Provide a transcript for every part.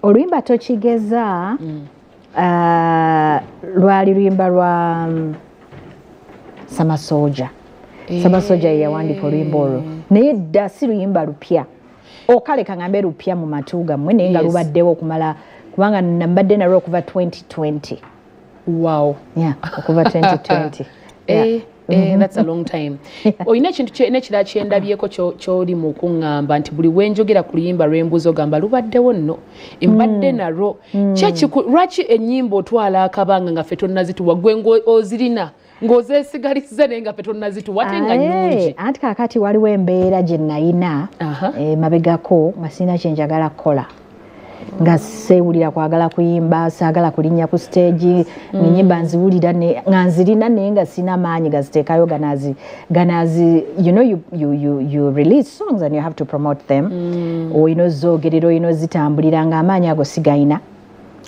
Oluyimba Tokigeza lwali luyimba lwa Samasoja. Samasoja ye yawandiika oluyimba olwo, naye dda, si luyimba lupya. Okaleka ngambe lupya mu matu gammwe, naye nga lubaddewo okumala, kubanga nambadde nalwo okuva 2020. Yeah, okuva 2020. Yeah. Eh, that's a long time. Olina ekintu n'ekirala kyendabyeko ky'oli mu kuŋŋamba nti buli wenjogera ku luyimba lw'embuzi ogamba lubaddewo nno, mbadde nalwo. Lwaki ennyimba otwala akabanga nga ffe tonnazituwa, gwe ng'ozirina ng'ozeesigalizza, naye nga ffe tonnazituwa, ate nga nnungi? Anti kaakati waliwo embeera gye nayina mabegako nga sirina kyenjagala kukola, nga seewulira kwagala kuyimba, saagala kulinnya ku stage. Enyimba nziwulira nga nzirina, naye nga sina maanyi gaziteekayo ganazi ganazi. You know, you release songs and you have to promote them. Olina ozoogerera, olina ozitambulira, nga amaanyi ago sigayina.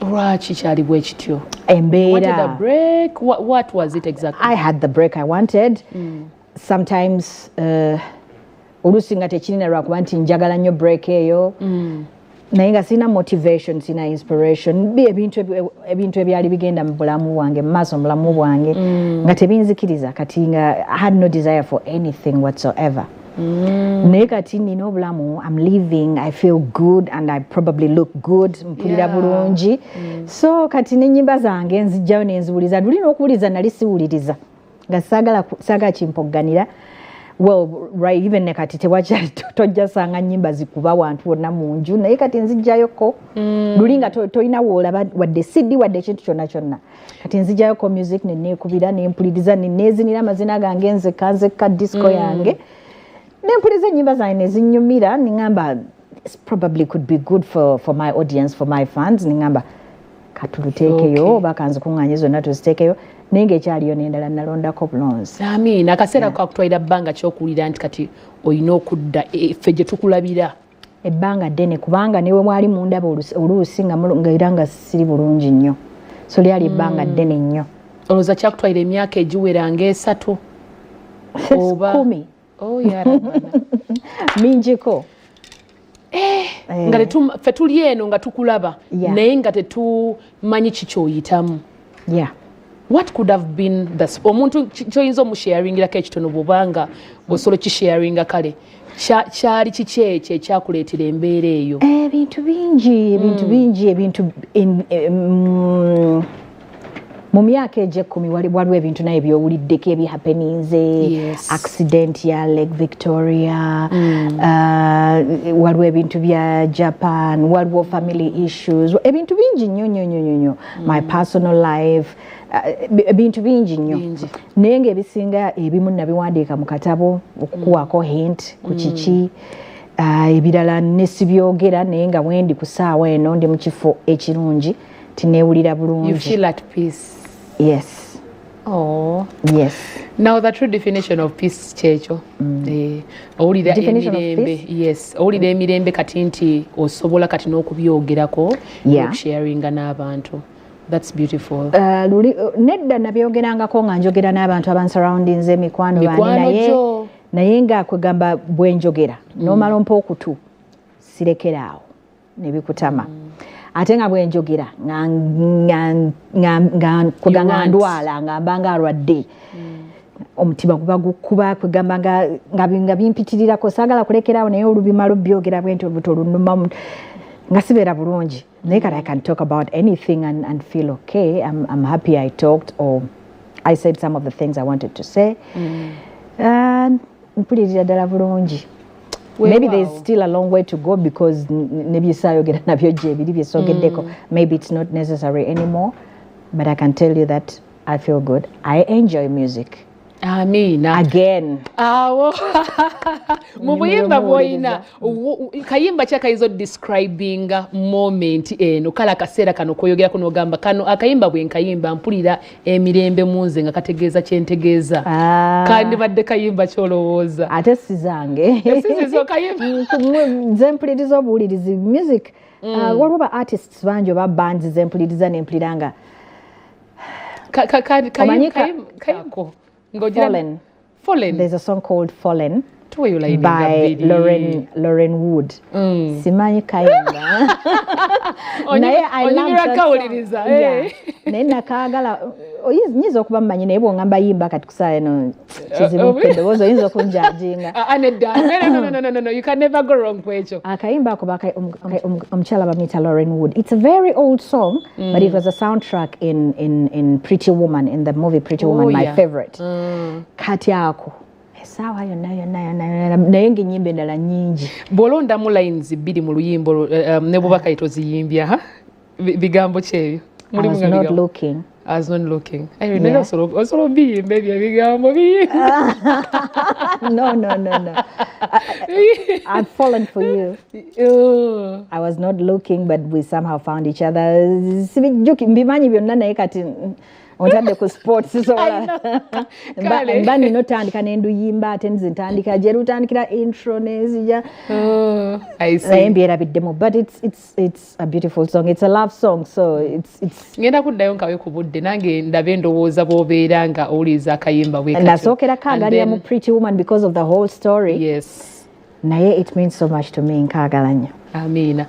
Lwaki kyali bwe kityo? Embeera. Break? What was it exactly? I had the break I wanted. Sometimes oluusi nga tekirina lwakuba nti njagala nnyo break eyo, naye nga sirina motivation, sirina inspiration. Ebintu ebyali bigenda mu bulamu bwange, mu maaso mu bulamu bwange, nga tebinzikiriza. Kati nga I had no desire for anything whatsoever. Naye kati nina obulamu, I'm living, I feel good and I probably look good, mpulira bulungi. So kati n'ennyimba zange nzijjayo nenziwuliza. Luli n'okuwuliza nali siwuliriza, nga saagala kimpogganira. Well, right, even ne kati tewakyali, tojja sanga nnyimba zikuba wantu wonna mu nju, naye kati nzijjayoko. Luli nga tolina woolaba wadde CD wadde ekintu kyonna kyonna. Kati nzijjayoko music neneekubira, nempuliriza, neneezinira amazina gange nzekka nzekka, disco yange, nempuliriza ennyimba zange nezinyumira. Niŋamba this probably could be good for my audience, for my fans. Niŋamba katuluteekeyo oba kanzikuŋŋaanye zonna tuziteekeyo, naye ngaekyaliyo n'endala nalondako bulonzi. Amiina. Akaseera kakutwalira bbanga kyokuwulira nti kati olina okudda ffe gye tukulabira? Ebbanga ddene, kubanga newe mwali mundaba oluusi nga era nga siri bulungi nnyo, so lyali ebbanga ddene nnyo. Olowooza kyakutwalira emyaka egiwera ng'esatu oba 10. Oh, ya Rabbana. Mingiko. Nga ffe tuli eno nga tukulaba, naye nga tetumanyi kikyoyitamu. What could have been the omuntu kyoyinza omusharingirako ekitono, bwobanga osobola okisharinga, kale kyali kiki ekyo ekyakuleetera embeera eyo? Ebintu bingi, ebintu bingi, ebintu mu myaka egyo 10 waliwo ebintu naye byowuliddeko ebihappeninze. Accident ya Lake Victoria, waliwo ebintu bya Japan, waliwo family issues, ebintu bingi nnyo nnyo nnyo nnyo nnyo. My personal life, ebintu bingi nnyo. Bingi. Naye ng'ebisinga ebimu nabiwandiika mu katabo okukuwaako hint ku kiki. Ebirala nesibyogera, naye nga wendi ku ssaawa eno ndi mu kifo ekirungi, tineewulira You bulungi. feel at peace? Yes. Oh. Yes. Now the true definition of peace kyekyo. Owulira Definition of emirembe. peace? Yes, owulira emirembe kati nti osobola kati n'okubyogerako, n'okusharinga n'abantu. That's beautiful. Luli nedda nabyogerangako nga njogera n'abantu abansurroundings, emikwano bani, Mikwano naye gyo. Naye nga kwegamba bwenjogera n'omala ompa okutu, sirekera awo nebikutama. Ate nga bwenjogera kwega nga You want. ndwala, nga mba nga alwadde, omutima guba gukuba, kwegamba nga bimpitirirako, saagala kulekerawo, naye olubimala obyogera bwenti olubuto olunuma nga sibeera bulungi. Naye kati I can talk about anything and feel okay. I'm happy I talked or I said some of the things I wanted to say. Mpulirira ddala bulungi. Maybe there's still a long way to go because nebyesayogera nabyo gyebiri byesogeddeko. Maybe it's not necessary anymore, but I can tell you that I feel good. I enjoy music. Amiina. Again. Awo mu buyimba bw'olina, Muwuliriza. Kayimba ki akayinza odescribinga moment eno, kale akaseera kano koyogerako n'ogamba kano akayimba bwe nkayimba mpulira emirembe mu nze, nga kategeeza kyentegeeza? Ah. Kandibadde kayimba kyolowooza? Ate si zange. Esizizo kayimba. Nze mpuliriza obuwulirizi music. Waliwo ba artists bangi oba bands zempuliriza nempulira nga Omanyi Kayimba ng'ogira Fallen. Fallen. There's a song called Fallen. By Lauren Wood. Simanyi kayimba, naye I love kawuliriza. Naye nakaagala. Nyinza okuba mmanyi, naye bwongamba yimba kati kusaa eno kizibu, eddoboozi oyinza okunjajinga. Ah, nedda, no, you can never go wrong kwekyo. Akayimba ako omukyala bamuyita Lauren Wood. It's a very old song, but it was a soundtrack in Pretty Woman, in the movie Pretty Woman. My favorite. Kati ako essaawa yonna yonna yonna yonna, naye nga ennyimba endala nnyingi. Bw'olondamu lines bbiri mu luyimbo ne bw'oba kali toziyimbya, bigambo ki ebyo? I was not looking. I was not looking. Naye osobola obiyimba ebyo ebigambo biyimba? No. I've fallen for you. I was not looking, but we somehow found each other. Sibijjuki, mbimanyi byonna, naye kati ontadde ku spot, sisobola. Mba nina otandika nenduyimba, ate nze ntandika gye lutandikira, intro nenzija. Oh, naye mbyerabiddemu, but it's a beautiful song. It's a love song, so it's Ngenda kuddayo nkawe ku budde nange ndabe endowooza bw'obeera nga owuliriza akayimba. Bwe nasookera kaagalira mu Pretty Woman because of the whole story. Naye it means so much to me, nkaagala nnyo. Amiina.